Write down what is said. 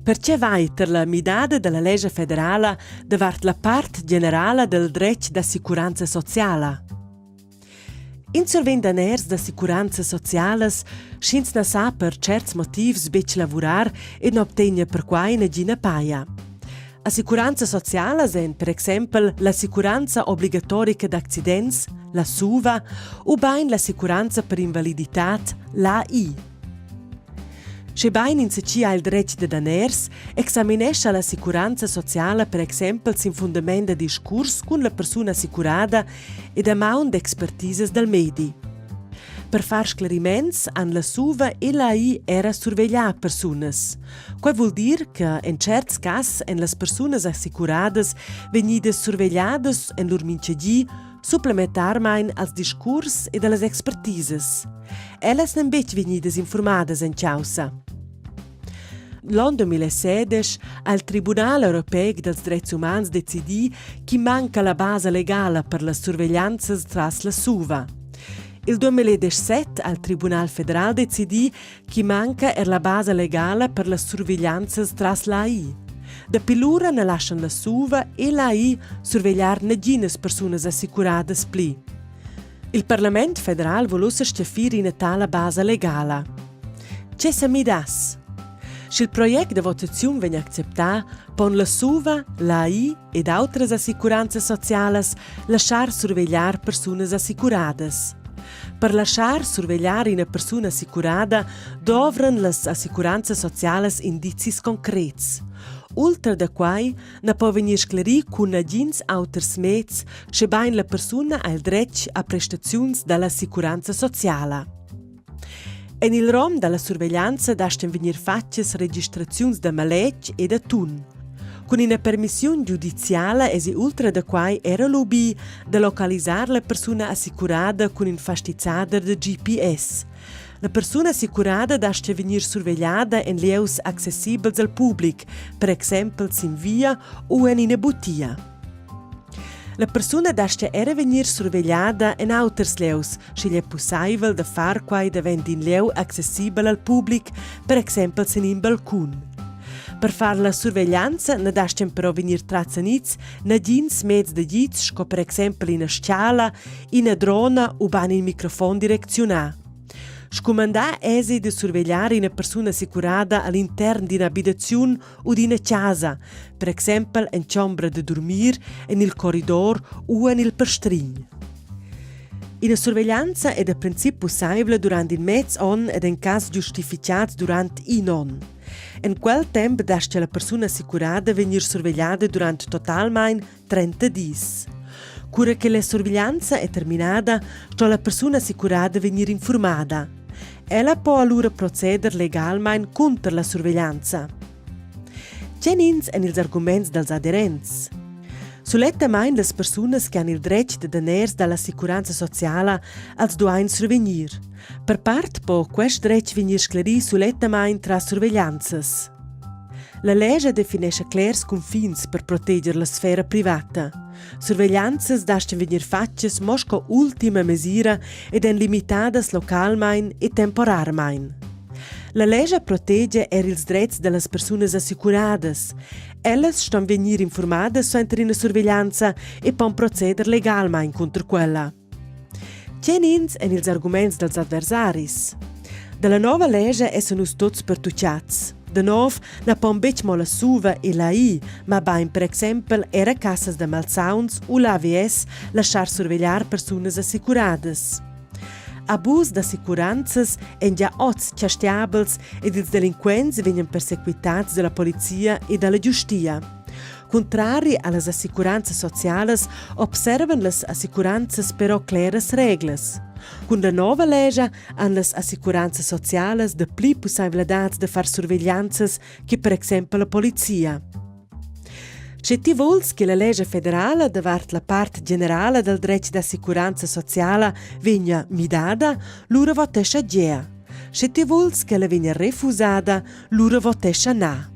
Perche vai tar la midada da la lescha federala davart la part generala dal dretg d'assicuranza sociala? Ins survegn daners d'assicuranzas socialas, sch'ins na sa per tscherts motivs betg lavurar e n'obtegna perquai nagina paja. Assicuranzas socialas èn per exempel l'assicuranza obligatorica d'accidents, la SUVA, ubain l'assicuranza per invaliditad, l'AI. Schebain insatgi ha il dretg da daners, examinescha l'assicuranza sociala per exempel sin fundament da discurs cun la persuna assicurada ed a maun d'expertisas dal medi. Per far scleriments han la SUVA e l'AI era surveglià persunas. Quai vul dir che en tscherts cas èn las persunas assicuradas vegnidas survegliadas en lur mintgadi supplementarmain als discurs ed a las expertisas. Ellas n'èn betg vegnidas infurmadas en chaussa. L'onn 2016 ha il Tribunal europeic dals dretgs umans decidì ch'i manca la basa legala per las surveglianzas tras la SUVA. Il 2017 ha il Tribunal federal decidì ch'i manca er la basa legala per las surveglianzas tras l'AI. Dapi lura na laschan la SUVA e l'AI survegliar naginas persunas assicuradas pli. Il Parlament federal vul ussa stgaffir ina tala basa legala. Tge sa midass? Sch'il project da votaziun vegn acceptà, pon la SUVA, l'AI ed autras assicuranzas socialas laschar survegliar persunas assicuradas. Per laschar survegliar ina persuna assicurada dovran las assicuranzas socialas indizis concrets. Ultra da quai na po vegnir sclerì cun nagins auters meds, schebain la persuna ha il dretg a prestaziuns da l'assicuranza sociala. En il rom da la surveglianza dastgan vegnir fatgas registraziuns da maletg e da tun. Cun ina permissiun giudiziala èsi ultra da quai era lubì da localisar la persuna assicurada cun in fastizzader da GPS. La persuna assicurada dastga vegnir survegliada en lieus accessibels al public, per exempel sin via u en ina butia. La persuna dastga era vegnir survegliada en auters lieus, sch'igl è pussaivel da far quai davent d'in lieu accessibel al public, per exempel sin in balcun. Per far la surveglianza na dastgan però vegnir tratgs a niz nagins meds d'agid sco per exempel ina stgala, ina drona ubain in microfon direcziunà. Scumandà èsi da survegliar ina persuna assicurada a l'intern d'ina abitaziun u d'ina chasa, per exempel en chombra da durmir, en il corridor u en il pastrign. Ina surveglianza è da princip pussaivla durant in mez onn ed en cas giustificads durant in onn. En quel temp dastga la persuna assicurada vegnir survegliada durant totalmain 30 dis. Cura che la surveglianza è terminada, sto la persuna assicurada vegnir informada. Ella po alura proceder legalmain cunter la surveglianza. Tgenins èn ils arguments dals aderents? Sulettamain las persunas che han il dretg da daners da l'assicuranza sociala als duain survegnir. Per part po quest dretg vegnir sclerì sulettamain tras surveglianzas. La lescha definescha clers cunfins per proteger la sfera privata. Surveglianzas dastgan vegnir fatgas mo sco ultima mesira ed èn limitadas localmain e temporarmain. La lescha protegia er ils dretgs da las persunas assicuradas. Ellas ston vegnir informadas suenter ina surveglianza e pon proceder legalmain cunter quella. Tgenins èn ils arguments dals adversaris? Da la nova lescha essan nus tuts pertuchads. Da nov na pon betg mo la SUVA e l'AI, mabain per exempel era cassas da malsauns u l'AVS laschar survegliar persunas assicuradas. Abus d'assicuranzas èn gia oz chastiabels ed ils delinquents vegnan persequitads da la polizia e da la giustia. Cuntrari a las assicuranzas socialas observan las assicuranzas però cleras reglas. Cun la nova lescha han las assicuranzas socialas dapli pussaivladads da far surveglianzas che per exempel la polizia. Sche ti vuls che la lescha federala davart la part generala dal dretg d'assicuranza sociala vegnia midada, lura votescha gea. Sche ti vuls ch'ella vegnia refusada, lura votescha na.